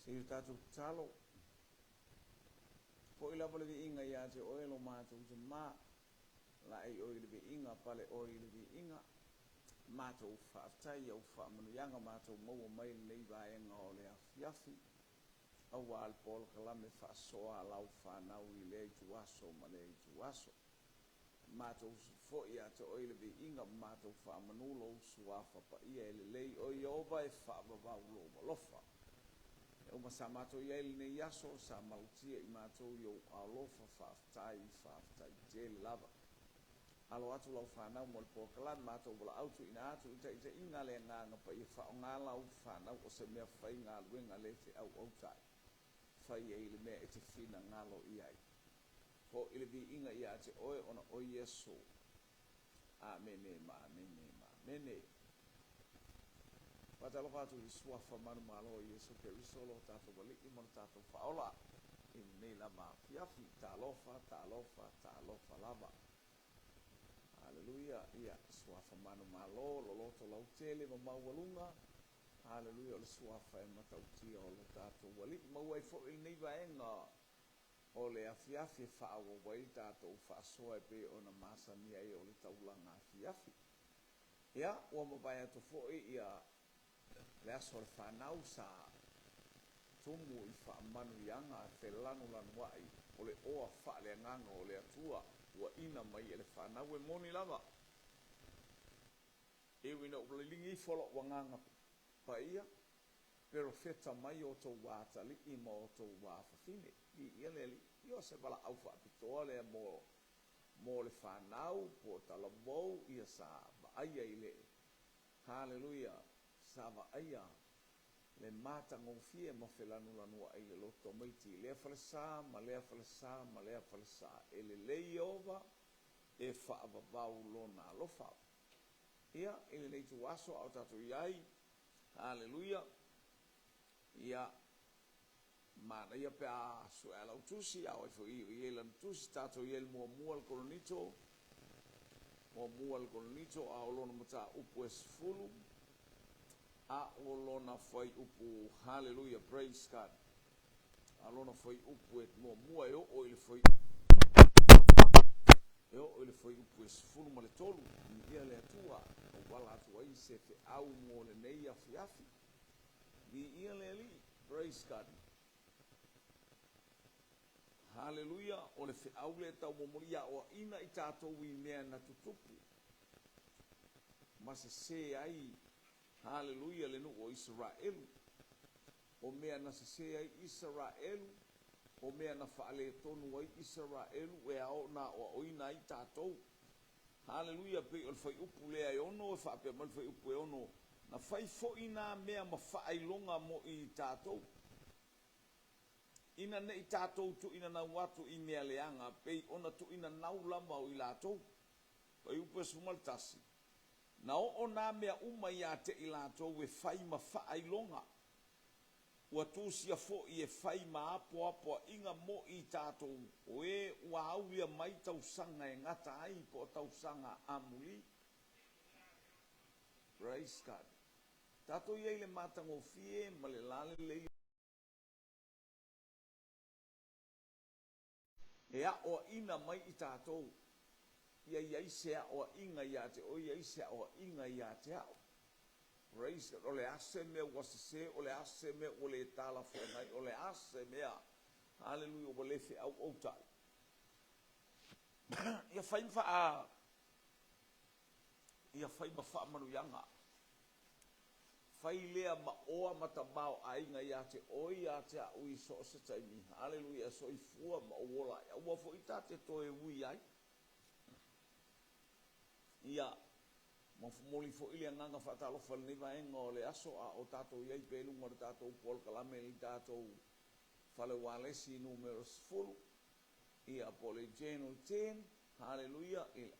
Se i o tatou tatalo. Foi lava le viiga ia te oe lo matou Tama, laei oe i le viiga, pale oe i le viiga. Matou faafetai i au faamanuiaga matou maua mai lenei vaega o le afiafi, aua le polokalame faasoa a lau fanau i lea ituaso ma lea ituaso. Matou foi ia te oe i le viiga ma matou faamanu lou Suafa paia e lelei, o Ieova e faavavau lou alofa. E uma sa matou i ai lenei aso, sa malutia i matou i ou alofa, faafetai, faafetai tele lava. Alo atu lau fanau mo le polokalame, matou valaau tuuina atu i taitaiga a le Agaga Paia, faaaoga lau fanau o se mea faigaluega le feauautai, fai ai le mea e te finagalo i ai. Foi le viiga ia te oe ona o Iesu. Amene ma amene ma amene. Faatalofa atu i Suafa manumalo o Iesu Keriso lo tatou Alii ma lo tatou Faaola i lenei lava afiafi. Talofa, talofa, talofa lava. Haleluia. Ia, Suafa manumalo, loloto lautele ma maualuga. Haleluia, o le Suafa e matautia o lo tatou Alii. Maua ai foi lenei vaega o le afiafi e faaauau ai le tatou faasoa e pei ona masani ai o le taulaga afiafi. Ia, ua mavae atu foi ia le aso o le fanau sa tumu i faamanuiaga felanulanuai o le oa faaleagaga o le Atua ua ina mai e le fanau e moni lava. E ui ina ou liligi ifo lou agaga paia, perofeta mai outou atalii ma outou afafine. Viia le Alii. Ia o se valaau faapitoa lea mo, mo le fanau po o talavou ia sa vaaia i le, haleluia, sa vaaia le matagofie ma felanulanuai i le loto tamaiti i lea falesa ma lea falesa ma lea falesa. E lelei Ieova e faavavau lona alofa. Ia, i lenei ituaso a o tatou i ai, Haleluia! Ia, manaia pe a sue a lau tusi, a o ai foi o i ai lana tusi, tatou i ai le muamua le Korinito, muamua le Korinito, a o lona mataupu e 10, a o lona fuaiupu, haleluia, praise God, a o lona fuaiupu e muamua e oo i le fuaiupu, E oo i le fuaiupu e 13, viia le Atua, auala atu ai se feau mo lenei afiafi. Viia le Alii, praise God. Haleluia, o le feau lea e taumomoli ia aoaina i tatou i mea na tutupu ma sese ai, haleluia, le nuu o Isaraelu. O mea na sese ai Isaraelu, o mea na faaletonu ai Isaraelu e ao ona aoaoina ai tatou. Haleluia! Pei o le fuaiupu lea e 6, e faapea mai le fuaiupu e 6, Na fai foi nā mea ma faailoga mo i tatou, ina ne i tatou tuuinanau atu i mea leaga, pei ona tuuinanau lava o i latou. Fuaiupu e 11, Na oo nā mea uma ia te i latou e fai ma faailoga, Ua tusia foi e fai ma apoapoaiga mo i tatou o e ua aulia mai tausaga e gata ai po o tausaga amuli. Praise God. Tatou i ai i le matagofie ma le lalelei e aoaina mai i tatou, ia i ai se aoaiga ia te oe, ia i ai se aoaiga ia te au. Praise God. O le a se mea ua sese, o le a se mea ua le talafeagai, o le a se mea, haleluia, ua le feauautai. Ia fai ma faa, ia fai ma faamanuiaga. Fai lea ma oa ma tamaoaiga ia te oe ia te a'u i so o se taimi. Haleluia, e soifua ma ou ola ai. Aua foi ta te toe ui ai. Ia, ma momoli foi le agaga faatalofa i lenei vaega o le aso a o tatou i ai pea i luga o le tatou polokalame i le tatou fale ualesi numera 10, ia, po o le Channel 10. Haleluia, ia.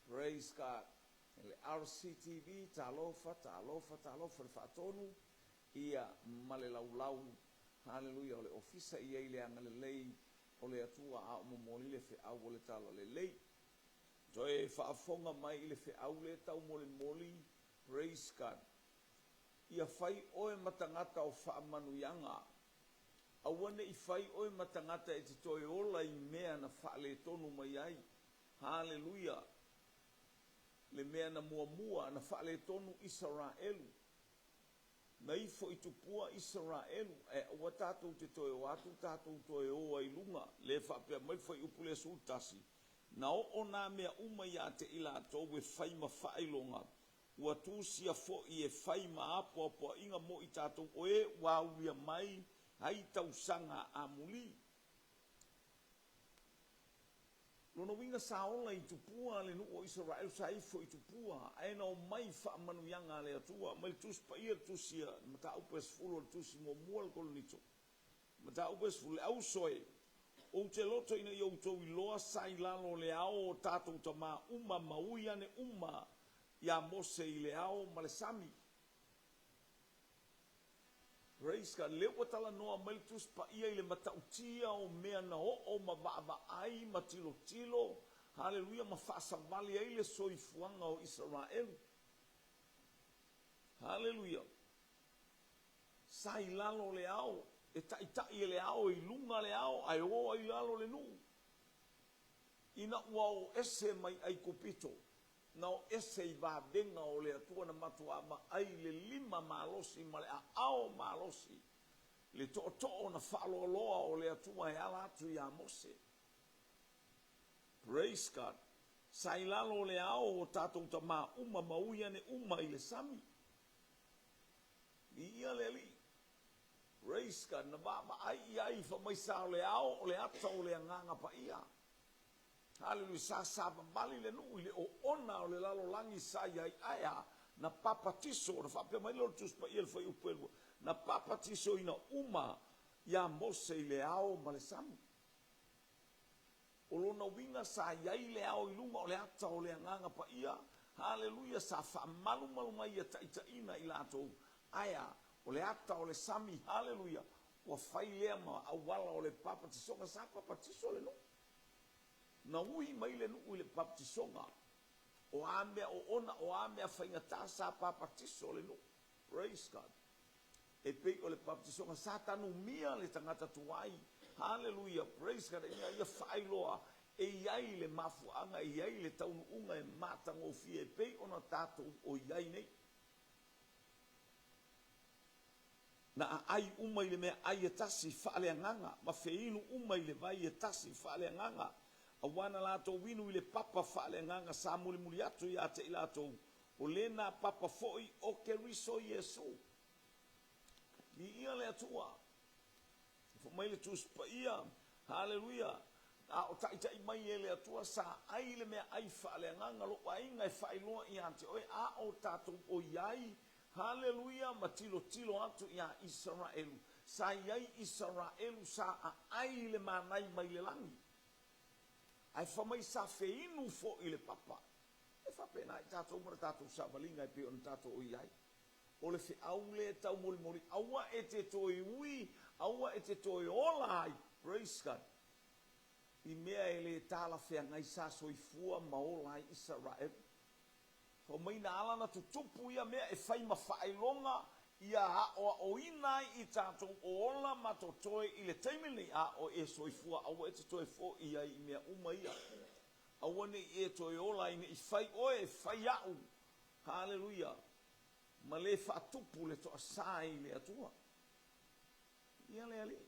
Praise God. Le RCTV, talofa, talofa, talofa, le faatonu, ia, ma le laulau, haleluia, o le ofisa i ai le agalelei o le Atua a o momoli le feau o le Talalelei. Toe faafofoga mai i le feau lea taumolimoli, praise God. Ia fai oe ma tagata o faamanuiaga. Aua ne i fai oe ma tagata e te toe ola i mea na faaletonu mai ai. Haleluia! Le mea na muamua na faaletonu Isaraelu. Na ifo i tupua Isaraelu, ae aua tatou te toe o atu tatou toe o ai i luga. Le faapea mai le fuaiupu le 11, Na oo nā mea uma iā te i latou e fai ma faailoga, ua tusia foi e fai ma apoapoaiga mo i tatou o e ua aulia mai ai tausaga amuli. Lona uiga sa ola i tupua le nuu o Isaraelu sa ifo i tupua, ae na omai faamanuiaga a le Atua mai le Tusi Paia le Tusi a le Mataupu e 10 o le Tusi Muamua a le Korinito. Mataupu e 10, Le auso e, ou te loto ina ia outou iloa sa i lalo o le ao o tatou tamā uma ma ui ane uma iā Mose i le ao ma le sami. Praise God. Lea ua talanoa mai le Tusi Paia i le matautia o mea na oo ma vaavaai ma tilotilo, haleluia, ma faasavali ai le soifuaga o Isaraelu. Haleluia. Sa i lalo o le ao, e taitai e le ao i luga le ao ae o ai i lalo le nuu. Ina ua o ese mai Aikupito, na o ese i vavega o le Atua na matuā vaai le lima malosi ma le aao malosi, le tootoo na faaloaloa o le Atua e ala atu iā Mose. Praise God. Sa i lalo o le ao o tatou tamā uma ma ui ane uma i le sami. Viia le Alii. Praise God. Na vaavaai i ai fai mai sa o le ao o le ata o le Agaga Paia. Haleluia. Sa savavali le nuu i le oona o le lalolagi sa i ai, ae a? Na papatiso, ona faapea mai lea o le Tusi Paia i le Fuaiupu e 2, na papatisoina uma iā Mose i le ao ma le sami. O lona uiga sa i ai le ao i luga o le ata o le Agaga Paia, haleluia, sa faamalumalu mai ia taitaiina i latou, ae a? O le ata o le sami, haleluia, ua fai lea ma auala o le papatisoga, sa papatiso le nuu. Na ui mai le nuu i le papatisoga, o a mea oona, o a mea faigata, sa papatiso le nuu. Praise God. E pei o le papatisoga, sa tanumia le tagata tuai. Haleluia, praise God, ina ia faailoa e i ai le mafuaaga, e i ai le taunuuga e matagofie e pei ona tatou o i ai nei. Na aai uma i le meaai e tasi faaleagaga, ma feinu uma i le vai e tasi faaleagaga, auā na latou inu i le papa faaleagaga sa mulimuli atu iā te i latou, o lena papa foi o Keriso Iesu. Viia le Atua! Fai mai le Tusi Paia, Haleluia! A o taitai mai e le Atua sa ai le meaai faaleagaga, lou aiga e faailoa iā te oe, a o tatou o i ai, Haleluia, ma tilotilo atu iā Isaraelu. Sa i ai Isaraelu sa aai i le manai mai le lagi. Ae fai mai sa feinu foi le papa. E faapena i tatou ma le tatou savaliga e pei ona tatou o i ai. O le feau lea e taumolimoli, aua e te toe ui, aua e te toe ola ai, praise God, i mea e le talafeagai sa soifua ma ola ai Isaraelu. Fai mai na ala na tutupu ia mea e fai ma faailoga ia aoaoina ai i tatou o ola ma totoe i le taimi lenei, a o e soifua aua e te toe foi ai i mea uma ia. Aua ne i e toe ola ai ne i fai oe e fai au. Haleluia! Ma le faatupu le toasā i le Atua. Ia le Alii.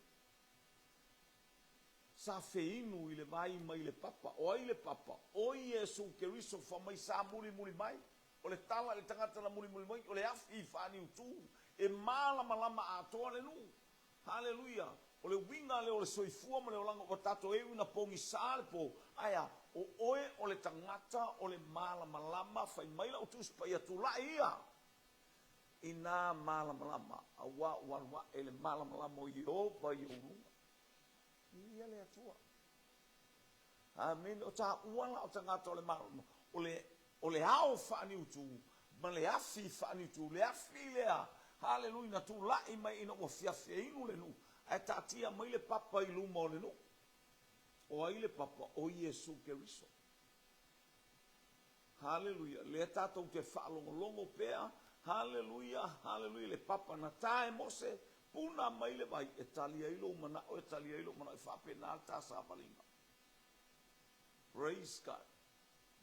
Sa feinu i le vai mai le papa. O ai le papa? O Iesu Keriso fa mai sa mulimuli mai. O le tala i le tagata na mulimuli mai, o le afi i faaniutū, e mālamalama atoa le nuu. Haleluia! O le uiga lea o le soifua ma le olaga ua tatou e ui ina pogisa le po, ae a? O oe o le tagata o le malamalama, fai mai lau Tusi Paia, tulai ia i nā malamalama, auā ua alu aʻe le malamalama o Ieova i ou luga. Viia le Atua. Amene. O taua la o tagata o le malamalama, o le, o le ao faaniutū ma le afi faaniutū, le afi lea, haleluia, na tulai mai ina ua fiafiainu le nuu, ae taatia mai le papa i luma o le nuu. O ai le papa? O Iesu Keriso. Haleluia. Lea tatou te faalogologo pea, Haleluia, haleluia, le papa na ta e Mose, puna mai le vai e tali ai lou manao, e tali ai lou manao, e faapena le ta savaliga. Praise God.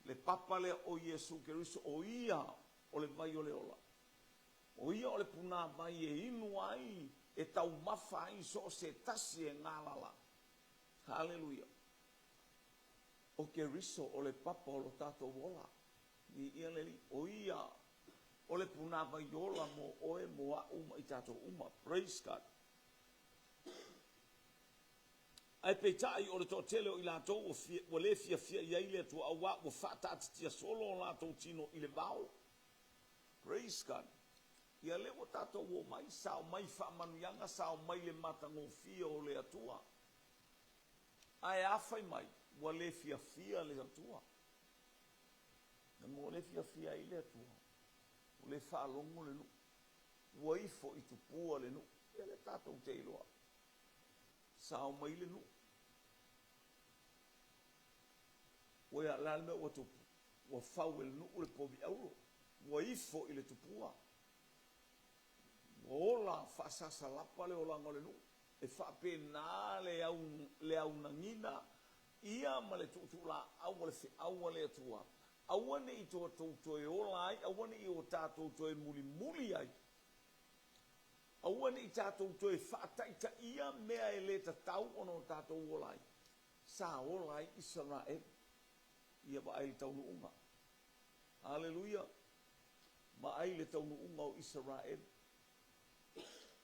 Le papa lea o Iesu Keriso, o Ia o le vai o le ola. O Ia o le punāvai e inu ai, e taumafa ai so o se tasi e galala. Haleluia. O Keriso o le papa o lo tatou ola. Viia le Alii. O Ia o le punāvai ola mo oe, mo a'u ma i tatou uma. Praise God. Ae peitai, o le toatele o i latou ua fia, ua le fiafia i ai le Atua auā ua faataatitia solo o latou tino i le vao. Praise God. Ia lea ua tatou o mai, sao mai faamanuiaga, sao mai le matagofie o le Atua. Ae a fai mai, ua le fiafia le Atua. Na ua le fiafia ai le Atua, ua le faalogo le nuu, ua ifo i tupua le nuu. Ia lea tatou te iloa. Sao mai le nuu. Ua ia, le a le mea ua tupu? Ua fau e le nuu le povi auro. Ua ifo i le tupua. Ua ola faasasalapa le olaga o le nuu. E faapena le au, le aunagiga ia ma le tuutuulaau o le feau a le Atua, aua ne i outou toe ola ai, aua ne i o tatou toe mulimuli ai, aua ne i tatou toe faataitaia mea e le tatau ona o tatou ola ai. Sa ola ai Isaraelu. Ia vaai le taunuuga. Aleluia! Vaai le taunuuga o Isaraelu.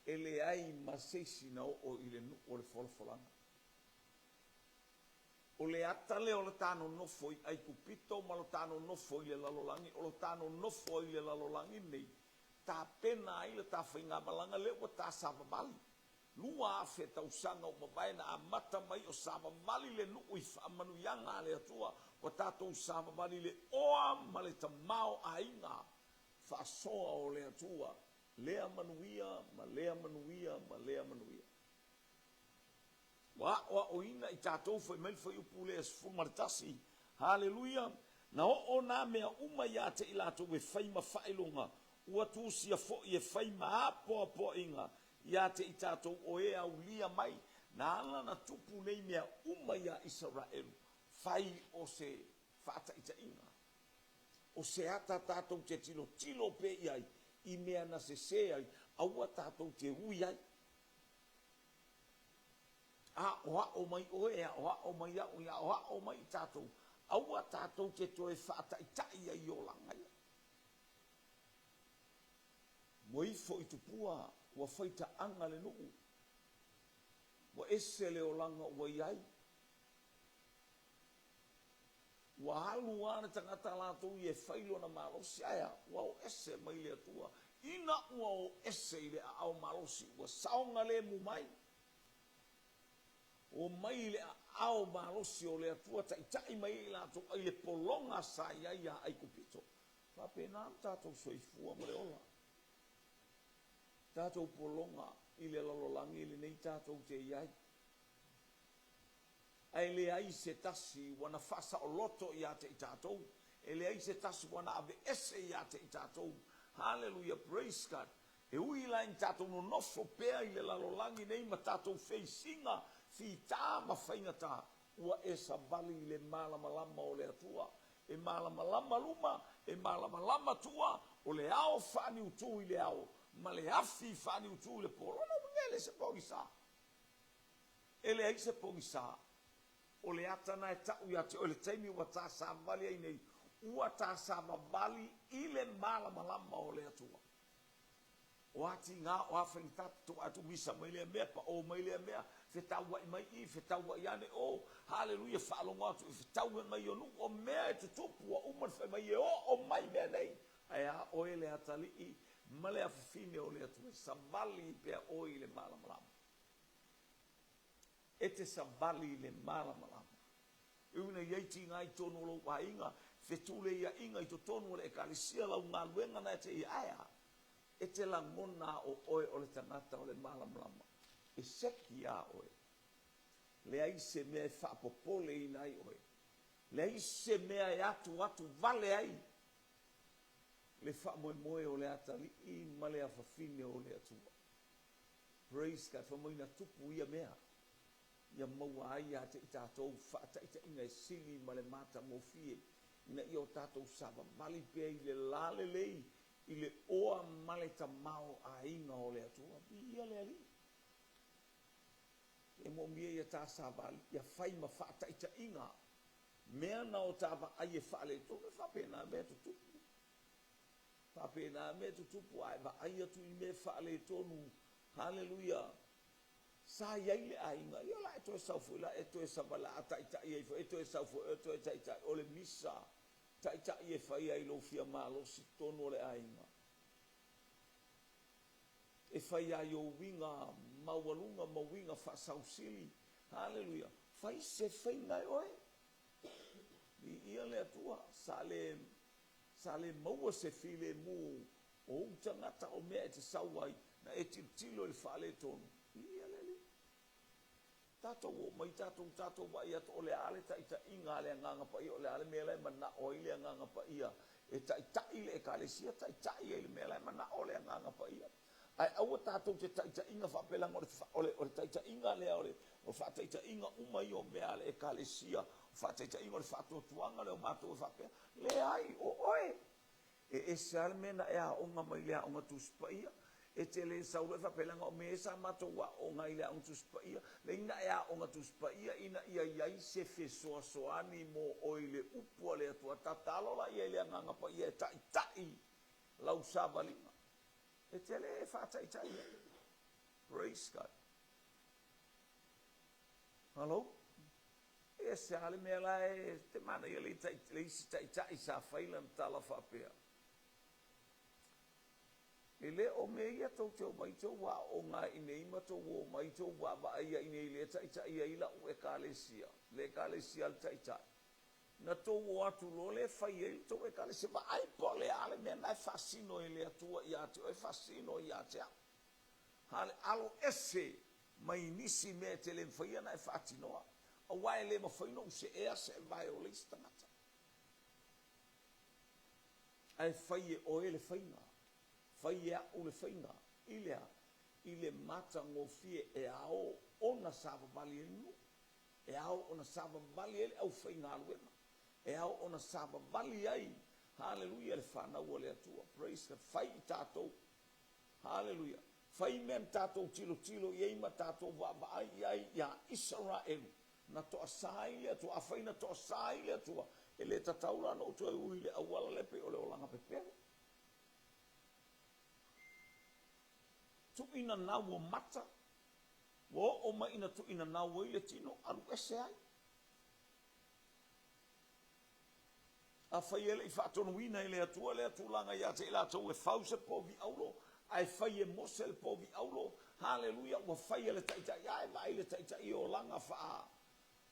E leai ma se isi na oo i le nuu o le folafolaga. O le ata lea o le ta nonofo i Aikupito ma lo ta nonofo i le lalolagi, o lo ta nonofo ai i le lalolagi nei, tapena ai le ta faigamalaga lea ua ta savavali. 2000 tausaga ua mavae na amata mai o savavali le nuu i faamanuiaga a le Atua, ua tatou savavali i le oa ma le tamaoaiga faasoa o le Atua, lea manuia ma lea manuia ma lea manuia. Ua aʻoaʻoina i tatou fai mai le fuaiupu lea 11, Haleluia! Na oo nā mea uma iā te i latou e fai ma faailoga, ua tusia foʻi e fai ma apoapoaiga iā te i tatou o e aulia mai, na ala na tupu nei mea uma iā Isaraelu, fai o se faataitaiga. O se ata tatou te tilotilo pea i ai i mea na sesē ai, aua tatou te ui ai. Aʻoaʻo mai ʻoe, e aʻoaʻo mai aʻu, e aʻoaʻo mai i tatou, aua tatou te toe faataʻitaʻi ai i olaga ia. Ua ifo i tupua, ua fai taʻaga le nuu, ua ese le olaga ua i ai. Ua alu lava le tagata latou ia e fai lona malosi, ae a? Ua o ese mai le Atua. Ina ua o ese i le aao malosi, ua saogalemu mai. O mai i le aao malosi o le Atua, taitai mai ai latou ai le pologa sa i ai iā Aikupito. Faapena lo tatou soifua ma le ola. Tatou pologa i le lalolagi lenei tatou te i ai. Ae leai se tasi ua na faasaoloto ia te i tatou, e leai se tasi ua na aveese ia te i tatou. Haleluia, praise God. E ui la ina tatou nonofo pea i le lalolagi nei ma tatou feisiga fitā ma faigata, ua e savali i le malamalama o le Atua. E malamalama luma, e malamalama tua, o le ao faaniutū i le ao, ma le afi faaniutū i le po. Lona uiga e le se pogisa. E leai se pogisa. O le ata na e taʻu iā te oe le taimi ua ta savavali ai nei, ua ta savavali i le malamalama o le Atua. O a tigā, o a faigata, totoʻe atu misa mai lea mea, paʻō mai lea mea, fetauaʻi mai i, fetauaʻi ane ʻō, haleluia, faalogo atu i fetau mai o nuu, o mea e tutupu, ua uma le fai mai e oo mai mea nei. Ae a oe le atalii ma le afafine o le Atua, e savali pea oe i le malamalama. E te savali i le malamalama. E ui ina i ai tiga i totonu o lou aiga, fetuleiaiga i totonu o le ekalesia, lau galuega na e te ia, ae a? E te lagona o oe o le tagata o le malamalama. E seki iā oe. Leai se mea e faapopoleina ai oe. Leai se mea e atuatu vale ai. Le faamoemoe o le atalii ma le afafine o le Atua. Praise God, fai mai na tupu ia mea, ia maua ai ia te i tatou faataitaiga e sili ma le matagofie, ina ia o tatou savavali pea i le lalelei, i le oa ma le tamaoaiga o le Atua. Viia le Alii. E moomia ia ta savali, ia fai ma faataitaiga mea na o ta vaai e faaletonu, e faapena mea tutupu. Faapena mea tutupu a e vaai atu i mea faaletonu. Haleluia! Sa i ai le aiga, ia la e toe sau foi la e toe savali, la a taitai ai foi, e toe sau foi e toe taitai. O le misa taitai e fai ai lou fia malosi totonu o le aiga. E fai ai ou uiga maualuga ma uiga faasausili. Haleluia! Fai se faiga e oe. Viia le Atua, sa le sa le maua se filemu o ou tagata o mea e te sau ai, na e tilotilo i le faaletonu. Viia le Alii. Tatou oo mai tatou, tatou vaai atu o le a le taitaiga a le Agaga Paia, o le a le mea la e manao ai le Agaga Paia e taitai le Ekalesia, taitai ai le mea la e manao le Agaga Paia. Ae aua tatou te taitaiga faapea leaga o le, o le, o le taitaiga lea o le, o faataitaiga uma ia o mea a le Ekalesia, o faataitaiga o le faatuatuaga lea o matou e faapea, leai, o oe. E ese lava le mea na e aoga mai i le Aoga Tusi Paia. E te le sau loa e faapea leaga o mea ia sa matou aooga ai i le Aoga Tusi Paia. Leai na e aoga Tusi Paia ina ia i ai se fesoasoani mo oe i le upu a le Atua. Tatalo la i ai le Agaga Paia e taitai lau savaliga. E te le faataitai ai. Praise God. Hello? E ese lava le mea la e te manaia le, le isi taitai sa fai lana tala faapea. E le o mea ia tou te omai tou aooga ai i nei ma tou omai tou vaavaai ai i nei lea taitai ai la'u ekalesia, le ekalesia a le taitai. Na tou o atu loa lea fai ai le tou ekalesia, vaai po o le a le mea na e faasino e le Atua ia te oe, faasino ia te au. A le alo ese mai nisi mea e te le mafai ona e faatinoa, aua e le mafai ona ou seea se vae o le isi tagata. Ae fai e oe le faiga, fai e a'u le faiga, i le a? I le matagofie e ao ona savavali ai le nuu, e ao ona savavali ai le aufaigaluega, e ao ona savavali ai, haleluia, le fanau a le Atua. Praise God. Fai i tatou. Haleluia. Fai mea na tatou tilotilo i ai ma tatou vaavaai i ai iā Isaraelu, na toasā ai le Atua. Afai na toasā ai le Atua, e le tatau la ona ou toe ui i le auala lea pei o le olaga pepelo. Tuuina nau o mata, ua oo mai ina tuuina nau ai le tino, alu ese ai. Afai e le i faatonuina e le Atua lea tulaga ia te i latou e fau se povi auro, ae fai e Mose le povi auro, haleluia, ua fai e le taitai, a e vaai le taitai e olaga faa,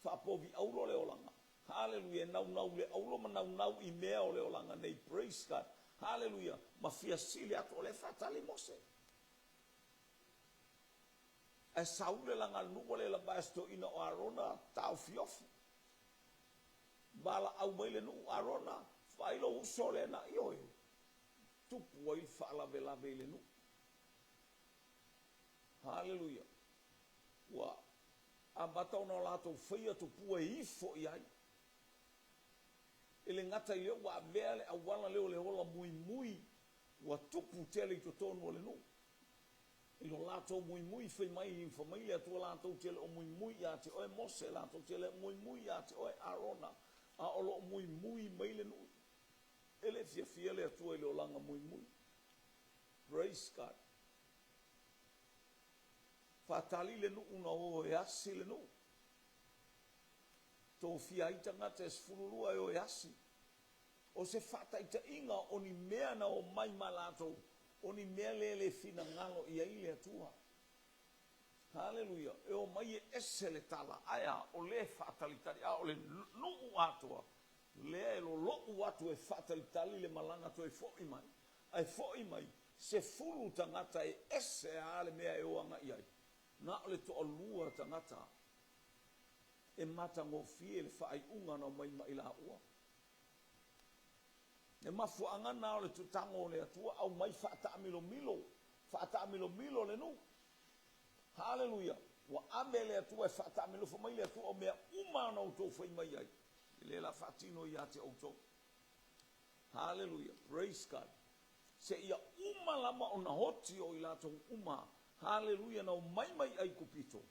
faapovi auro le olaga. Haleluia, e naunau i le auro ma naunau i mea o le olaga nei, praise God, haleluia, ma fia sili atu, o lea e faatali Mose. Ae sau le laga nuu ua le lava e se toeaina o Arona taofiofi. Valaau mai le nuu, Arona, vaai lou uso lea na, ioe, tupu ai le faalavelave i le nuu. Haleluia. Ua amata ona latou faia tupua e ifo i ai. E le gata i lea ua avea le auala lea o le ola muimui ua tupu tele i totonu o le nuu. I lo latou muimui fai mai, fai mai le Atua latou te le o muimui ia te oe Mose, latou te le o muimui ia te oe Arona, a o lo o muimui mai le nuu. E le fiafia le Atua i le olaga muimui. Praise God. Faatali le nuu na o e asi le nuu. Tofia ai tagata e 12 e o e asi. O se faataitaiga o ni mea na omai ma latou, o ni mea lea e le finagalo i ai le Atua. Haleluia! E omai e ese le tala, ae a? O lea e faatalitali, a o le nuu atoa, lea e lolo'u atu e faatalitali le malaga toe fo'i mai. Ae fo'i mai, 10 tagata e ese a le mea e o agai ai, na o le toalua tagata e matagofie le faaiuga na omai ma i laua. Le mafuaaga na o le tutago o le Atua aumai faataamilomilo, faataamilomilo le nuu. Haleluia! Ua ave le Atua e faataamilo, fai mai le Atua, o mea uma na outou fai mai ai, e le la faatino ia te outou. Haleluia! Praise God! Seia uma lava ona oti o i latou uma, haleluia, na omai mai Aikupito,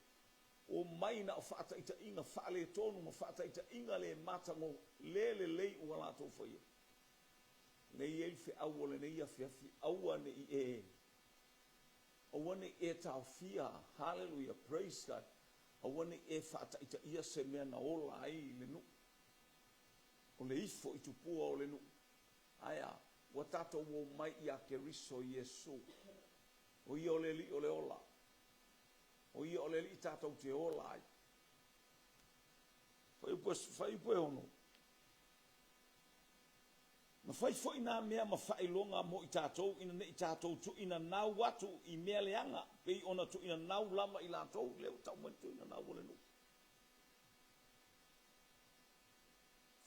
omai na o faataitaiga faaletonu ma faataitaiga le matago le lelei ua latou faia. Lea e i ai le feau o lenei afiafi, aua ne i e, aua ne i e taofia, haleluia, praise God, aua ne i e faataitaia se mea na ola ai le nuu, o le ifo i tupua o le nuu. Ae a? Ua tatou omai ia Keriso Iesu. O Ia o le Alii o le ola. O Ia o le Alii tatou te ola ai. Fuaiupu, fuaiupu e ono. Na fai foi nā mea ma faailoga mo i tatou ina ne i tatou tuuina nau atu i mea leaga, pei ona tuuina nau lava i latou, lea ua tau mai le tuuina nau o le nuu.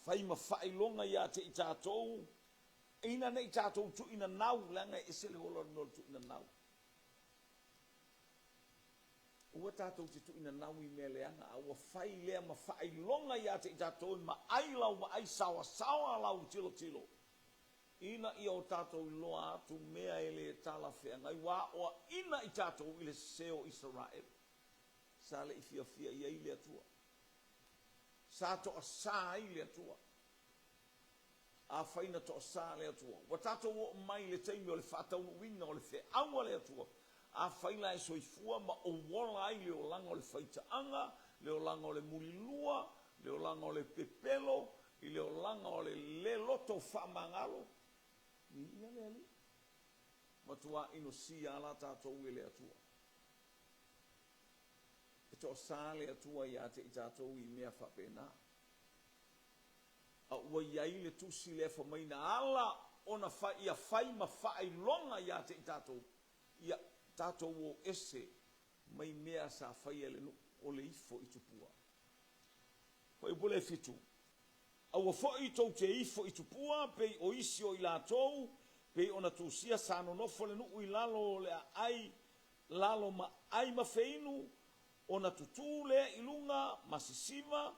Fai ma faailoga ia te i tatou, ina ne i tatou tuuina nau, leaga e ese le ola o le mea o le tuuina nau. Aua tatou te tuuina nau i mea leaga, a ua fai lea ma faailoga ia te i tatou e maai lau vaai saoasaoa lau tilotilo, ina ia o tatou iloa atu mea e le talafeagai ua aoaina i tatou i le sese o Isaraelu. Sa le i fiafia i ai le Atua. Sa toasā ai le Atua. Afai na toasā le Atua, ua tatou oo mai i le taimi o le faataunuuina o le feau a le Atua. Afai la e soifua ma ou ola ai le olaga o le faitaaga, le olaga o le mulilua, le olaga o le pepelo, i le olaga o le le loto faamagalo, viia le Alii. Matua inosia lava tatou e le Atua. E toasā le Atua ia te i tatou i mea faapena. A ua i ai le tusi lea fai mai na ala ona fai ia fai ma faailoga ia te i tatou, ia tatou o ese mai mea sa faia e le nuu o le ifo i tupua. Fuaiupu le 7, Aua foi tou te ifo i tupua pei o isi o i latou, pei ona tusia sa nonofo le nuu i lalo o le aai lalo ma ai ma feinu, ona tutū lea i luga ma sisiva,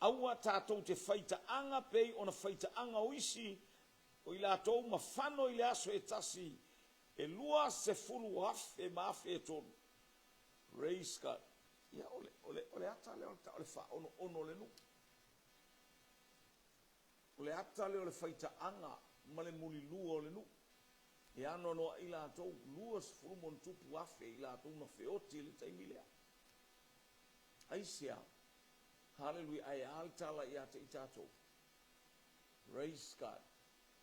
aua tatou te faitaaga pei ona faitaaga o isi o i latou ma fano i le aso e tasi e 20,000 ma 3,000. Praise God. Ia, o le, o le, o le ata lea o le, o le faaonoono o le nuu. O le ata lea o le faitaaga ma le mulilua o le nuu. E anoanoai latou, 20+ i latou na feoti i le taimi lea. Aisea? Haleluia, ae a le tala ia te i tatou? Praise God.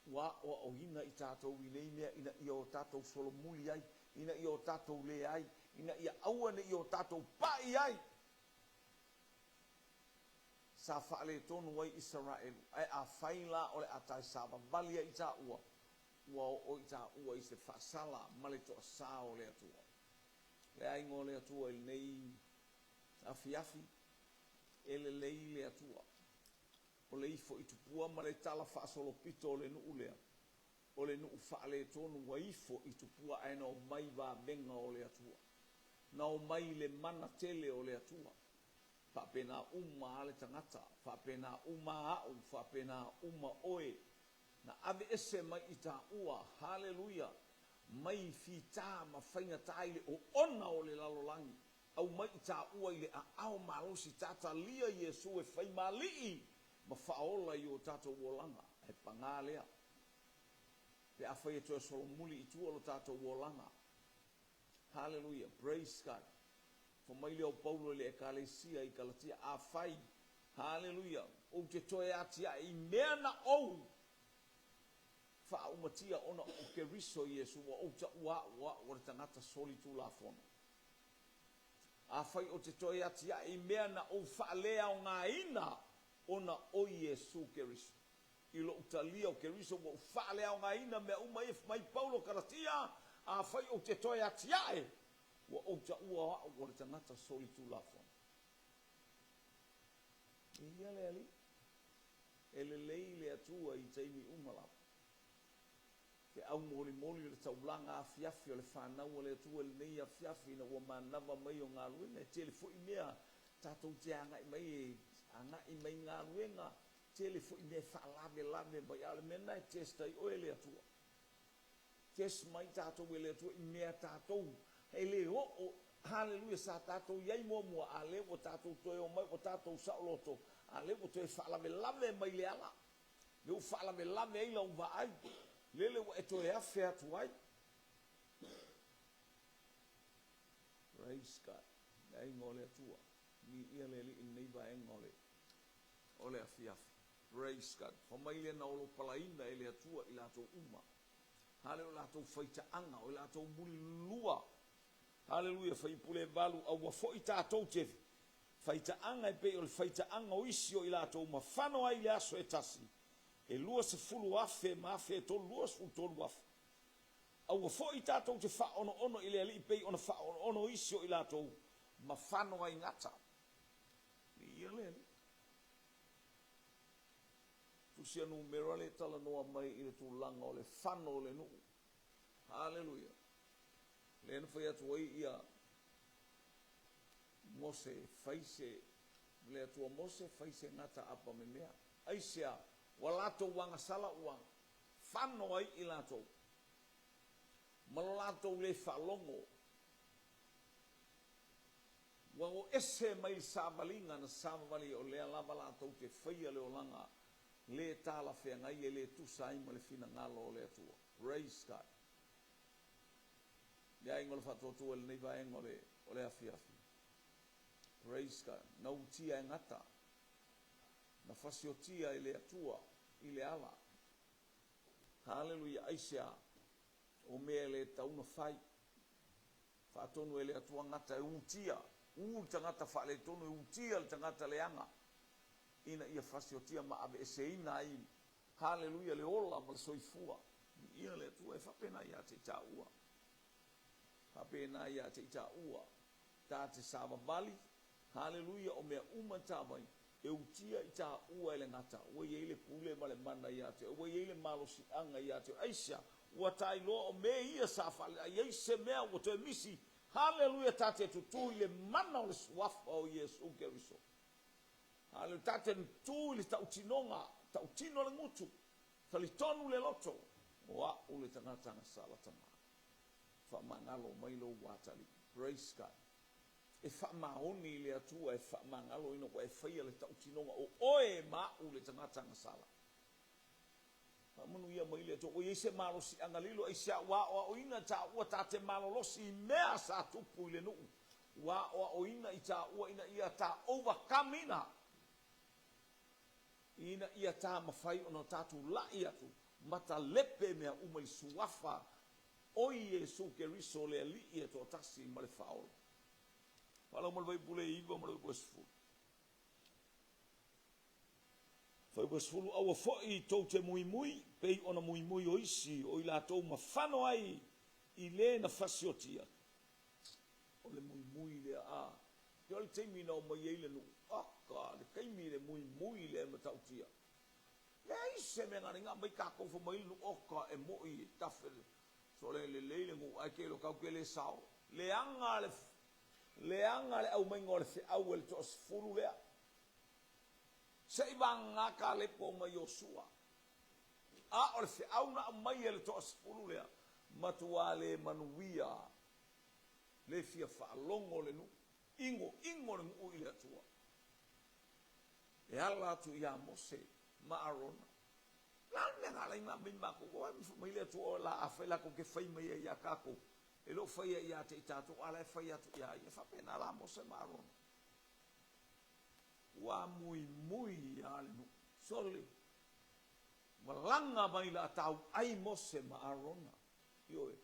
Ua aoaoina i tatou i nei mea ina ia o tatou solomuli ai, ina ia o tatou le ai, ina ia aua ne i o tatou pai ai. Sa faaletonu ai Isaraelu, ae afai la o le a tae savavali ai i taua, ua oo i taua i se faasala ma le toasā o le Atua. Le aiga o le Atua i lenei afiafi, e lelei le Atua. O le ifo i tupua ma le tala faasolopito o le nuu lea, o le nuu faaletonu ua ifo i tupua ae na omai vavega o le Atua. Na omai i le mana tele o le Atua. Faapena uma a le tagata, faapena uma a'u, faapena uma oe. Na aveese mai i taua, haleluia, mai fita ma faigata i le oona o le lalolagi, aumai i taua i le aao malosi tatalia Iesu e fai ma alii ma faaola i o tatou olaga. Ae pagā lea, pe afai e toe solomuli i tua lo tatou olaga. Haleluia, praise God. Fai mai lea o Paulo i le Ekalesia i Kalatia, Afai, haleluia, ou te toe atiae i mea na ou faaumatia ona o Keriso Iesu, ua ou taua a'u o a'u o le tagata solitulafono. Afai ou te toe atiae i mea na ou faaleaogaina ona o Iesu Keriso, i lou talia o Keriso ua ou faaleaogaina mea uma ia, fai mai Paulo Kalatia, afai ou te toe atiae, Ua ou taua o a'u o le tagata solitulafono. E ia le Alii. E lelei le Atua i taimi uma lava. Feau molimoli o le taulaga afiafi o le fanau a le Atua i lenei afiafi ina ua manava mai o galuega. E tele foi mea tatou te agai mai e agai mai galuega, tele foi mea e faalavelave mai, a o le mea lena e test ai oe e le Atua. Test mai tatou e le Atua i mea tatou e le oo, haleluia, sa tatou i ai muamua, a lea ua tatou toe omai ua tatou saoloto, a lea ua toe faalavelave mai le ala. Lea ua faalavelave ai lau vaai, lele ua e toe afe atu ai. Praise God. Le aiga o le Atua. Viia le Alii i lenei vaega o le, o le afiafi. Praise God. Fai mai lea na olopalaina e le Atua i latou uma. Hale o latou faitaaga, o latou mulilua. Haleluia, faipule valu, aua foi tatou te faitaaga e pei o le faitaaga o isi o i latou ma fano ai i le aso e tasi, e 20,000 ma afe e tolu, 23,000. Aua foi tatou te faaonoono i le Alii pei ona faaonoono isi o i latou ma fano ai gata. Viia le Alii. Tusi a Numera lea e talanoa mai i le tulaga o le fano o le nuu. Haleluia. Lea na fai atu ai ia Mose, fai se, le Atua Mose, fai se gata apa memea. Aisea? Ua latou agasala ua fano ai i latou, ma lo latou le faalogo. Ua o ese mai le savaliga na savavali o lea lava latou te faia le olaga le talafeagai e le tusa ai ma le finagalo o le Atua. Praise God. Le aiga o le faatuatua i lenei vaega o le, o le afiafi. Praise God. Na utia e gata. Na fasiotia e le Atua i le ala. Haleluia. Aisea? O mea e le tatau ona fai. Faatonu e le Atua gata e utia, u le tagata faaletonu e utia le tagata leaga ina ia fasiotia ma aveeseina ai, haleluia, le ola ma le soifua. Viia le Atua, e faapena ia te i taua. Faapena ia te i taua. Ta te savavali, haleluia, o mea uma ta vai, e utia i taua e le gata, ua i ai le pule ma le mana ia te oe, ua i ai le malosiaga ia te oe. Aisea? Ua ta iloa o mea ia sa faaleai ai se mea ua toe misi, haleluia, ta te tutū i le mana o le Suafa o Iesu Keriso. Haleluia, ta te tutū i le tautinoga, tautino le gutu, talitonu le loto, o a'u le tagata agasala tama. Faamagalo mai lou atalii. Praise God. E faamaoni i le Atua e faamagalo ina ua e faia le tautinoga o oe ma a'u le tagata agasala. Faamanuia mai le Atua. Ua i ai se malosiaga lilo, aisea ua aoaoina taua ta te malolosi i mea sa tupu i le nuu. Ua aoaoina i taua ina ia ta overcome ina, ina ia ta mafai ona tatou la'i atu ma talepe mea uma i le Suafa o Iesu Keriso le Alii e toatasi ma le Faaola. Faalauma le Vaipule 9 ma le Vaipule 10. Fuaiupu 10, Aua foi tou te muimui, pei ona muimui o isi o i latou ma fano ai i le na fasiotia. O le muimui lea, a, e o le taimi na omai ai le nuu, aka, le taimi le muimui lea e matautia. Leai se mea na ringa mai tatou fai mai le nuu, oka, e moi e tafe le, sole lelei le nuu, ae ke iloa tatou te le sao. Leaga le, leaga le aumaiga o le feau e le toasefulu lea. Se i vagana Kalepo ma Iosua. A o le feau na aumai e le toasefulu lea, matuā le manuia, le fia faalogo le nuu, igoigo le nuu i le Atua. E ala atu iā Mose ma Arona. O le a le mea na ala ai na aumai matou? Ua fai mai le Atua, o la afai latou te fai mai ai iā tatou, e le o faia ia te i tatou, a la e fai atu iā ia. E faapena la Mose ma Arona. Ua muimui ia le nuu. Sole, ua laga mai la tauai Mose ma Arona. Ioe,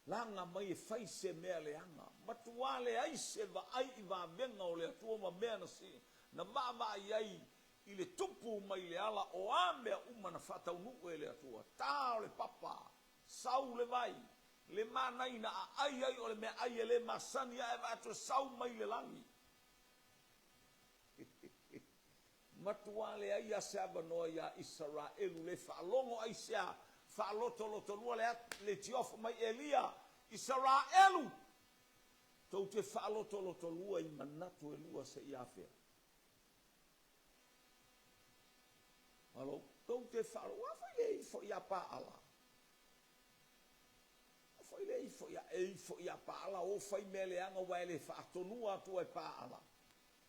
laga mai e fai se mea leaga. Matuā leai se vaai i vavega o le Atua ma mea na si, na vaavaai ai i le tupu mai le ala o a mea uma na faataunuu e le Atua. Tā o le papa, sau le vai, le manai na aai ai o le meaai e le masani ae vaai atu e sau mai le lagi. Matuā leai lava se avanoa iā Isaraelu le faalogo aisea faalotolotolua le le tiofa mai Elia, Isaraelu! Tou te faalotolotolua i manatu e lua seia afea? Alo, tou te faalo, ua foi le ifo ia Paala. Ua foi le ifo ia, e ifo ia Paala, o fai mea leaga ua e le faatonua atua e Paala.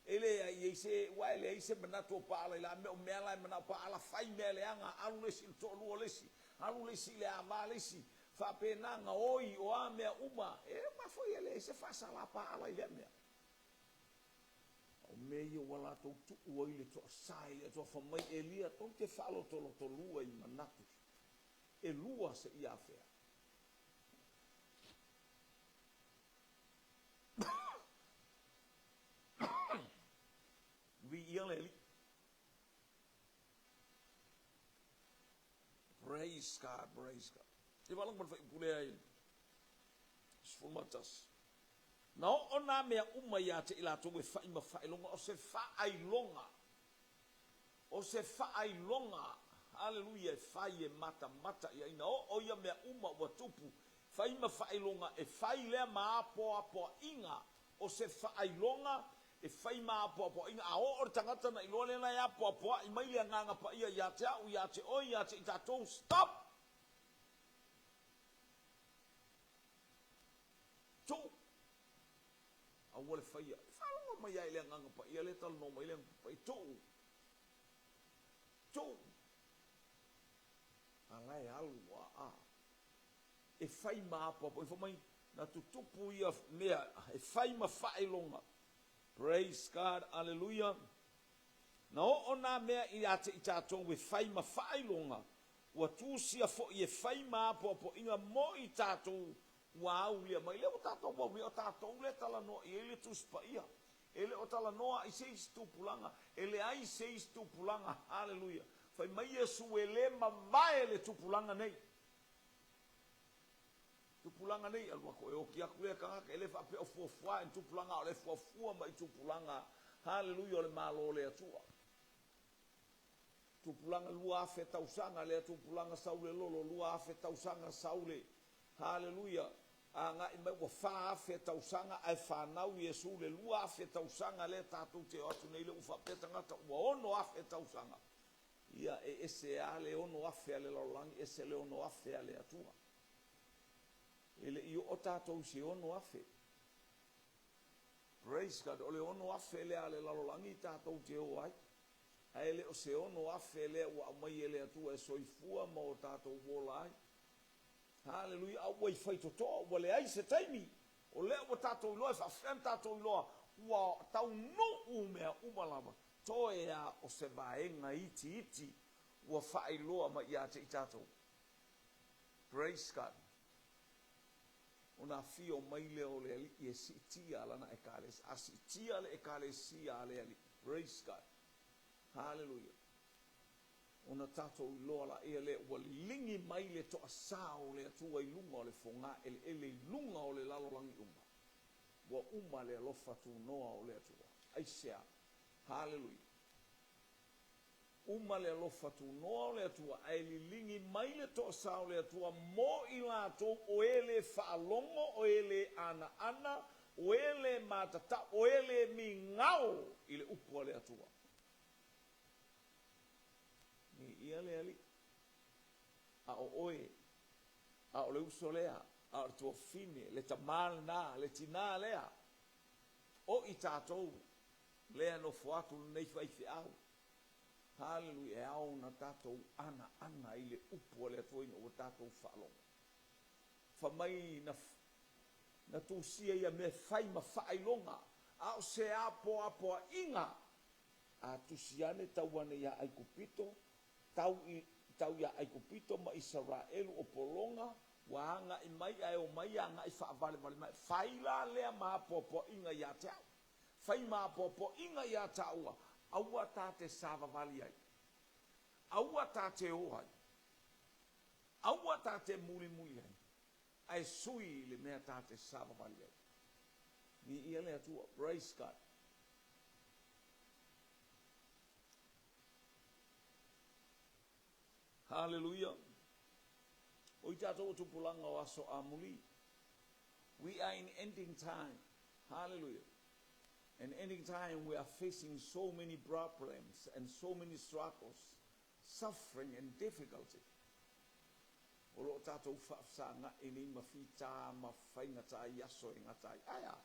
E leai i ai se, ua e leai se manatu o Paala i la mea, o mea la e manao Paala fai mea leaga, alu le isi i le toalua o le isi, alu le isi i le ava le isi, faapena, gaoi, o a mea uma, e uma foi e leai se faasala Paala i lea mea. A o mea ia ua latou tuu ai le toasa i le Atua, fai mai Elia, tou te faalotolotolua i manatu e lua seia afea. Viia le Alii. Praise God, praise God. E faalogo mai le fuaiupu lea i 11. Na oo nā mea uma iā te i latou e fa'i ma faailoga, o se faailoga, o se faailoga, haleluia, e fai e matamata i ai. Na oo ia mea uma ua tupu, fai ma faailoga, e fai lea ma apoapoaiga, o se faailoga e fai ma apoapoaiga. A oo le tagata na iloa lea la e apoapoai mai le Agaga Paia ia te au, ia te oe, ia te i tatou, stop! Tuu! Aua le faia. E faalogo mai ai le Agaga Paia lea e talanoa mai le Agaga Paia, tuu! Tuu! A la e alu aa. E fai ma apoapo. Fai mai, na tutupu ia mea e fai ma faailoga. Praise God, Aleluia. Na oo nā mea ia te i tatou e fai ma faailoga, ua tusia foi e fai ma apoapoaiga mo i tatou ua aulia mai. Lea ua tatou aulia, o tatou lea e talanoa i ai le Tusi Paia. E le o talanoa i se isi tupulaga, e leai se isi tupulaga, haleluia. Fai mai Iesu e le mavae le tupulaga nei. Tupulaga nei, alu atu e oti atu lea tagata, e le faapea o fuafua i tupulaga, a o le fuafua mai tupulaga, haleluia, o le Malo o le Atua. Tupulaga 2000 tausaga lea tupulaga Saulelolo, 2000 tausaga Saule, haleluia, agai mai ua 4000 tausaga ae fanau Iesu le 2000 tausaga lea tatou te o atu nei lea ua faapea tagata ua 6000 tausaga. Ia, e ese lava le 6000 a le lalolagi, ese le 6000 a le Atua. E le i oo tatou i se 6000. Praise God, o le 6000 lea a le lalolagi tatou te o ai. Ae le o se 6000 lea ua aumai e le Atua e soifua ma o tatou ola ai. Haleluia, a ua i faitotoa, ua leai se taimi. O lea ua tatou iloa, e faafefea ona tatou iloa, ua taunuu mea uma lava, toe a o se vaega itiiti ua faailoa mai ia te i tatou. Praise God. Ona afio mai lea o le Alii e siitia lana Ekalesia. A siitia le Ekalesia a le Alii. Praise God. Haleluia. Ona tatou iloa laia lea ua liligi mai le toasā o le Atua i luga o le fogaeleele i luga o le lalolagi uma. Ua uma le alofa tunoa o le Atua. Aisea? Haleluia. Uma le alofa tunoa o le Atua, ae liligi mai le toasā o le Atua mo i latou o e le faalogo, o e le anaana, o e le matatau, o e le migao i le upu a le Atua. Viia le Alii. A o oe, a o le uso lea, a o le tuafafine, le tamā lenā, le tinā lea, o i tatou lea nofo atu lenei faifeau. Haleluia, e ao ona tatou anaana i le upu a le Atua ina ua tatou faalogo. Fai mai na, na tusia ia mea e fai ma faailoga, a o se apoapoaiga A tusi ane tau ane iā Aikupito, tau i, tau iā Aikupito ma Isaraelu o pologa, ua agaʻi mai ae omai agaʻi faavalevale mai. Fai la lea ma apoapoaiga iā te au. Fai ma apoapoaiga iā tāua, aua tā te savavali ai. Aua tā te ō ai. Aua tā te mulimuli ai. Ae sui i le mea tā te savavali ai. Viia le Atua. Praise God. Haleluia! O i tatou o tupulaga o aso amuli. We are in ending time. Hallelujah. And ending time we are facing so many problems and so many struggles, suffering and difficulty. O lo o tatou faafesagaʻi nei ma fitā ma faigata i aso e gata ai. Ae a?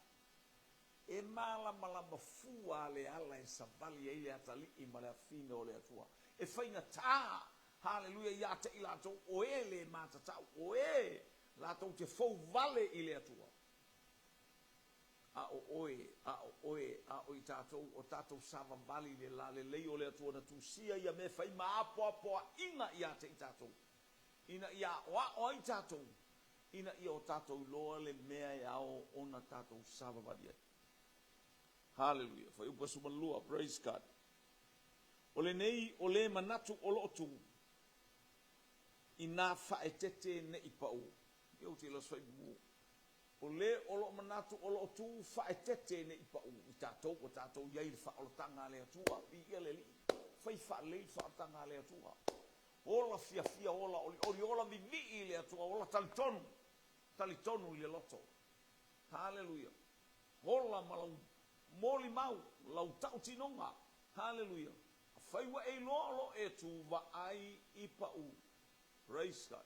E malamalama fua le ala e savali ai le atalii ma le afine o le Atua. E faigata, haleluia, ia te i latou o e le matatau, o e latou te fou vale i le Atua. A o oe, a o oe, a o i tatou, o tatou savavali i le lalelei o le Atua na tusia ia mea e fai ma apoapoaiga ia te i tatou, ina ia aoao ai tatou, ina ia o tatou iloa le mea e ao ona tatou savavali ai. Haleluia. Fuaiupu 12. Praise God. O lenei o le manatu o loo tu, inā faaeteete ne i pau. Ia ou te iloa se faaiupu. O le o loo manatu o loo tu faaeteete ne i pau i tatou ua tatou i ai i le faaolataga a le Atua. Viia le Alii. Fai faalelei le faaolataga a le Atua. Ola fiafia, ola olioli, ola vivii i le Atua, ola talitonu, talitonu i le loto. Haleluia. Ola ma lau molimau, lau tautinoga. Haleluia. Afai ua e iloa o lo o e tu, vaai i pau. Praise God.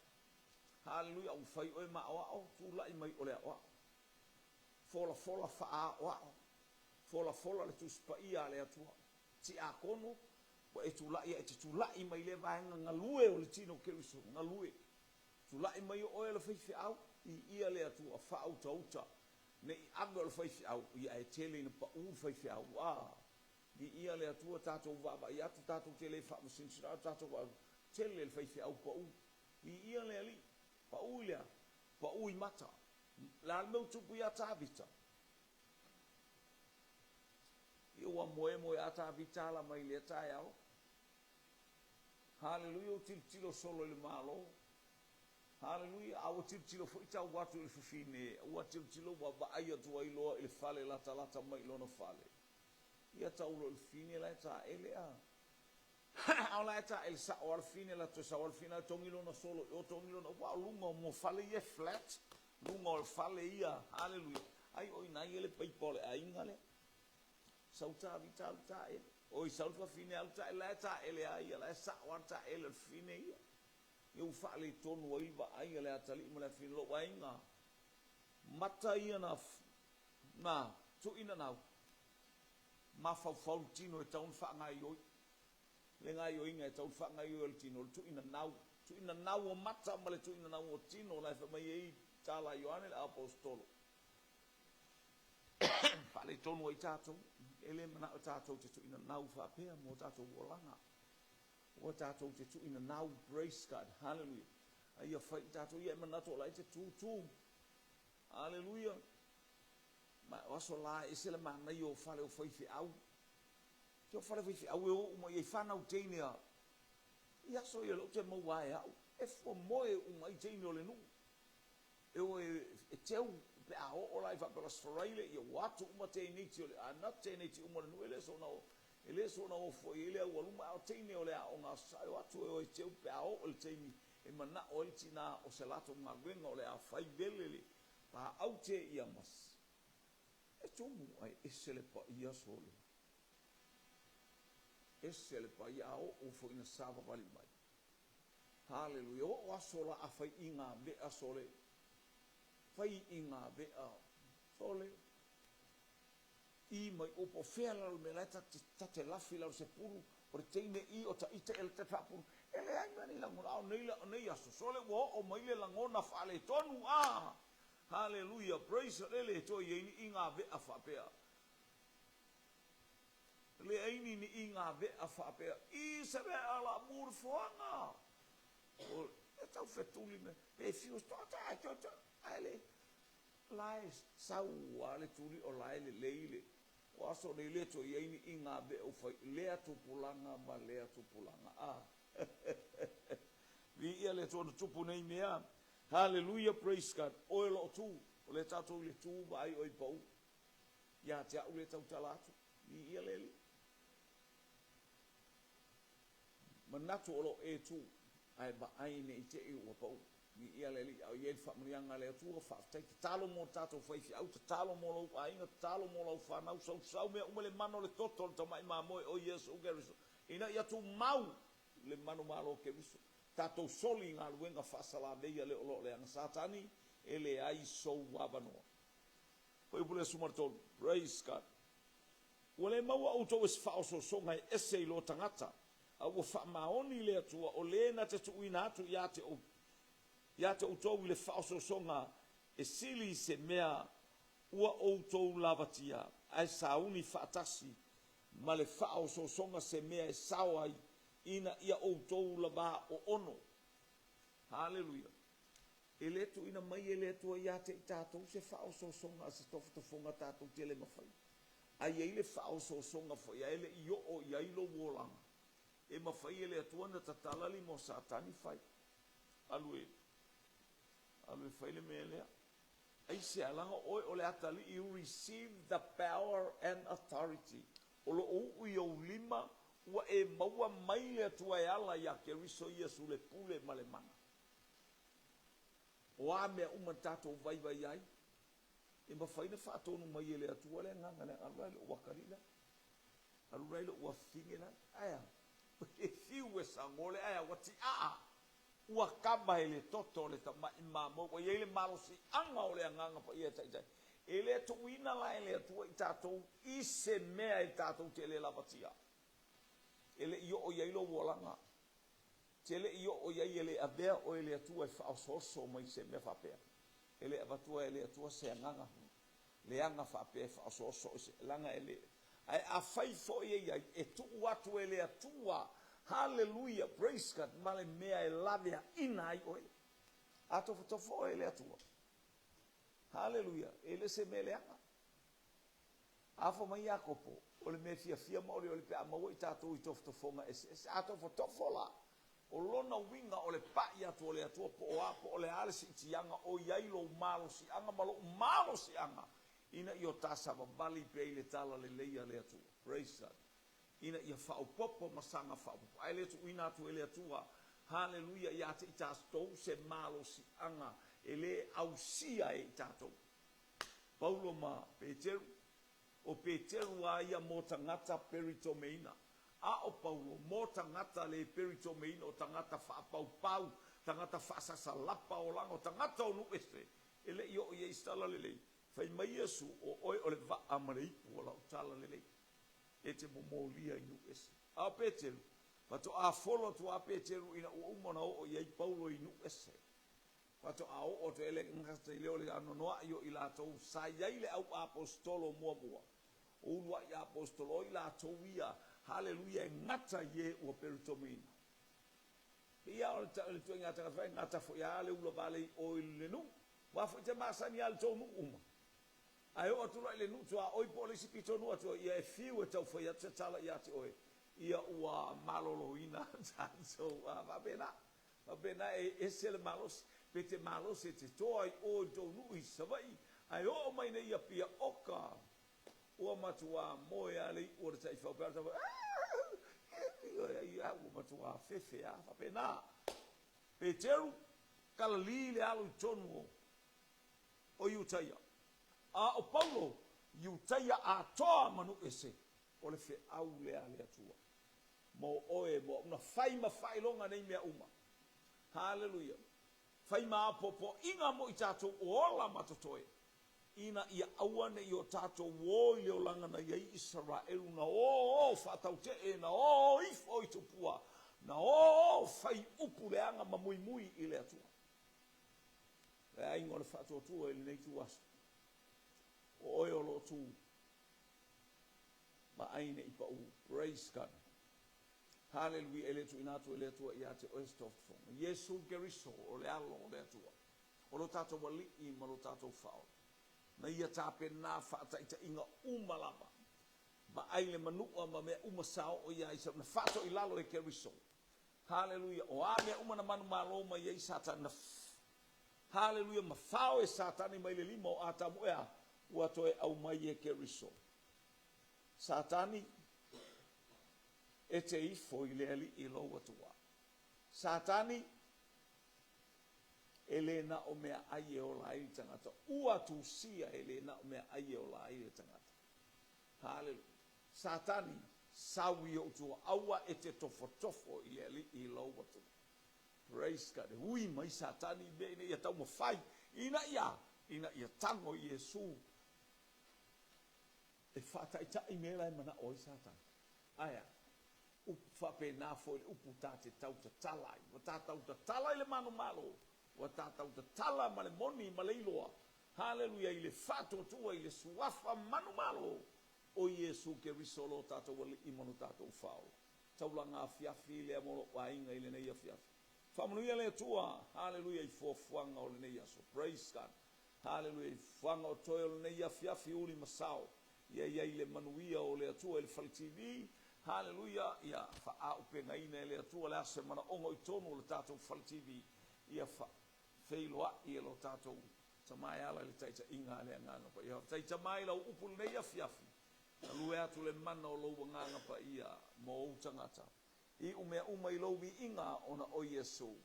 Haleluia. Ua fai oe ma aoao, tulai mai o le aoao. Folafola faaaoao. Folafola le Tusi Paia a le Atua. Tiakono, Ua e tulai a e te tulai mai lea vaega galue o le tino o Keriso, galue. Tulai mai o oe o le faifeau, viia le Atua, faautauta, ne i ave o le faifeau, ia ae tele ina pau le faifeau. A, viia le Atua, tatou vaavaai atu, tatou te le faamasinasina atu, tatou vaavaai, tele le faifeau pau. Viia le Alii, pau i le a? Pau i mata. O le a le mea ua tupu ia Tavita? Ia ua moemoe a Tavita ala mai lea taeao. Haleluia, ua tilotilo solo i le Malo. Haleluia, a ua tilotilo foi tau atu i le fafine, ua tilotilo ua vaai atu ai loa i le fale latalata mai i lona fale. Ia tau loa i le fafine la e taele a. A o la e taele sao a le fafine, la toe sau a le fafine la togi lona solo i o, togi lona, aua o luga o mua fale ia e flat, luga o le fale ia. Haleluia, ai o i ina ia le paipa o le aiga lea. Sau Tavita alu taele. Oi sau le fafine alu taele la e taele a ia la e sao a le taele o le fafine ia. Ia ua faaletonu ai le vaai a le atalii ma le afine lou aiga. Mata ia na na tuuina nau mafaufau le tino e tau ona faagaoioi. Le gaoioiga e tau ona faagaoioi o le tino o le tuuina nau. Tuuina nau o mata ma le tuuina nau o tino la e fai mai ai tala a Ioane le Aposetolo. Faaletonu ai tatou, e le manao tatou te tuuinanau faapea mo tatou olaga. Ua tatou te tuuinanau, praise God, hallelujah. A ia fai i tatou, ia e manatu o la e te tūtū. Hallelujah. Ma o aso la e ese le manaia o fale o faifeau. Te o fale faifeau e o uma i ai whanau teine a. I aso ia lou te maua e au. E fua moe uma i teine o le nuu. E o e teu pe a oo la i faapea o le Aso Faraile, ia ua atu uma teineiti o le, not teineiti uma o le nuu, e le soona e le soona o fua i ai le aualuma, a o teine o le aoga Aso Sa, e o atu e o e teu pe a oo i le taimi e manao ai le tina o se latou galuega o le a fai vele le paau te ia mas e tumu ai ese le paia sole. Ese le paia a oo foi ina savavali mai. Haleluia. Oo aso la a fai i ngā vea sole. Fai i ngā vea sole. I mai o po fea la le mea la e ta, ta te lafi la o se pulu, o le teine i o ta ita e le te faapulu. E leai mea nei lagona, a o nei, la, nei aso sole ua oo mai le lagona faaletonu. Ah! Haleluia. Praise the le toe i ai ni i ngā vea faapea. Leai ni ni ngā vea faapea, i se vea la mu le foaga. O, e tau fetuli me, pe fiu to ta to to, ai le, la e sau a le tuli o la e lelei le, o aso nei le toe i ai ni i ngā vea u fai, lea tupulaga ma lea tupulaga. Ah. Viia le Atua na tupu nei mea. Hallelujah, praise God. Oe o loo tu, o lea tatou i le tu vaai oe i pau. Ia te au lea tautala atu. Viia le Alii. Manatu o lo o e tu. Ae vaai ne i te i ua pau. Viia le Alii, a o i ai le faamanuiaga a le Atua, faafetai, tatalo mo tatou faifeau, tatalo mo lou aiga, tatalo mo lau fanau, sausau mea uma le mana o le toto o le tamai mamoe o Iesu Keriso, ina ia tumau le manumalo o Keriso. Tatou soli i galuega faasalamei a le o lo o leaga Satani, e leai sou avanoa. Fuaiupu le 13. Praise God. Ua le maua outou e se faaosoosoga e ese i lo tagata, a ua faamaoni le Atua o le na te tuuina atu ia te ia te outou i le faaosoosoga e sili i se mea ua outou lavatia, ae sauni faatasi ma le faaosoosoga se mea e sao ai ina ia outou lavā oono. Haleluia! E le tuuina mai e le Atua ia te i tatou se faaosoosoga a se tofotofoga tatou te le mafai. A i ai le faaosoosoga foi ae le i oo i ai lou olaga, e mafai e le Atua ona tatala lima o Satani fai. Alu e, alu e fai le mea lea. Aisea? Leaga oe o le atalii, you receive the power and authority. O lo o uu i ou lima, ua e maua mai le Atua e ala iā Keriso Iesu le pule ma le mana. O a mea uma na tatou vaivai ai, e mafai ona faatonu mai e le Atua le agaga lea, Alu la i lou atalii la, alu la i lou afafine la. Ae a? E fiu e sago le ae a, ua tiaa, ua kava e le toto o le tamai mamoe, ua i ai le malosiaga o le Agaga Paia e taitai. E le tuuina la e le Atua i tatou i se mea e tatou te le lavatia. E le i oo i ai lou olaga. Te le i oo i ai e le avea oe e le Atua e faaosooso mai se mea faapea. E le avatua e le Atua se agaga leaga faapea e faaosooso i se leaga e le. Ae afai foi e i ai, e tuu atu e le Atua, Haleluia, praise God, ma le mea e laveaina ai oe. A tofotofo oe e le Atua. Haleluia, e le se mea leaga. Afo mai Iakopo, o le mea fiafia ma olioli pe a maua i tatou i tofotofoga eseese. A tofotofo la, o lona uiga o le paʻi atu o le Atua po o a po o le a le siitiaga o i ai lou malosiaga ma loʻu malosiaga ina ia ta savavali pea i le talalelei a le Atua. Praise God. Ina ia faaopoopo ma saga faaopoopo. Ae le tuuina atu e le Atua, haleluia, ia te i tatou se malosiaga e le ausia e i tatou. Paulo ma Peteru, o Peteru a ia mo tagata peritomeina, a o Paulo mo tagata le peritomeina, o tagata faapaupau, tagata faasasalapa olaga, o tagata o nuu ese, e le i oo i ai se talalelei. Fai mai Iesu, O oe o le vaa ma le ipu o lau talalelei, e te momolia i nuu ese. A o Peteru, faatoa folo atu a Peteru ina ua uma ona oo i ai Paulo i nuu ese. Faatoa oo atu e le gata i lea o le anoanoai o i latou sa i ai le au aposetolo muamua, o uluai aposetolo o i latou ia, haleluia, e gata i e ua peritomeina. Pei lava o le ituaiga tagata foi, e gata foi lava le ula vale i o i le nuu, aua foi te masani lava i le tou nuu uma. Ae oo atu loa i le nuu tuaoi po o le isi pitonuu atu, ia e fiu e tau fai atu se tala ia te oe, ia ua maloloina tatou. A faapena. Faapena e ese le malosi, pe te malosi e te toa i o i tou nuu i Savaii, ae oo mai nei i Apia, oka! Ua matuā moe a le iʻu o le taifau pe a tau fai, ua matuā fefe a. Faapena. Peteru, Kalali le alo i tonu o Iutaia. A o Paulo, Iutaia atoa ma nuu ese, o le feau lea a le Atua. Mo oe, mo au, na fai ma faailoga nei mea uma. Haleluia! Fai ma apoapoaiga mo i tatou o ola ma totoe, ina ia aua ne i o tatou o i le olaga na i ai Isaraelu, na ō faatautee, na ō ifo i tupua, na ō fai upu leaga ma muimui i le Atua. Le aiga o le faatuatua i lenei ituaso, o oe o lo o tu Vaai ne i pau. Praise God. Haleluia e le tuuina atu e le Atua ia te oe se tofotofoga. Iesu Keriso o le Alo o le Atua, o lo tatou Alii ma lo tatou Faaola. Na ia tapena faataitaiga uma lava. Vaai le manua ma mea uma sa oo ia i sa, na faatoilalo e Keriso. Haleluia. O a mea uma na manumalo mai ai Satani, na Haleluia, mafao e Satani mai le lima o Atamu, ea, ua toe aumai e Keriso. Satani, e te ifo i le Alii lou Atua. Satani, e lē na o meaai e ola ai le tagata. Ua tusia, e lē na o meaai e ola ai le tagata. Haleluia. Satani, sau i ou tua, aua e te tofotofo i le Alii lou Atua. Praise God. E ui mai Satani i mea ina ia taumafai, ina ia, ina ia tago i Iesu e faataitai mea la e manao ai Satani. Ae a? Upu faapena foi le upu ta te tau tatala ai. Ua ta tau tatala i le manumalo, ua ta tau tatala ma le moni ma le iloa, haleluia, i le faatuatua i le suafa manumalo o Iesu Keriso lo tatou Alii ma lo tatou Faaola. Taulaga afiafi lea mo lou aiga i lenei afiafi. Faamanuia le Atua, haleluia, i fuafuaga o lenei aso. Praise God. Haleluia, i fuafuaga o toe o lenei afiafi uli ma sao. Ia i ai le manuia o le Atua i le Fale TV. Haleluia, ia faaaupegaina e le Atua le a se manaoga o i totonu o le tatou Fale TV. Ia feiloai e lo tatou Tama e ala i le taitaiga a le Agaga Paia. Faafetai Tama i lau upu i lenei afiafi. Galue atu le mana o lou Agaga Paia mo ou tagata. Iu mea uma i lou viiga ona o Iesu.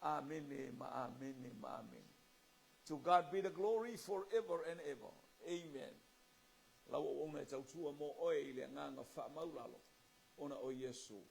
Amene ma amene ma amene. To God be the glory forever and ever. Amen. Lau auauna e tautua mo oe i le agaga faamaulalo ona o Iesu.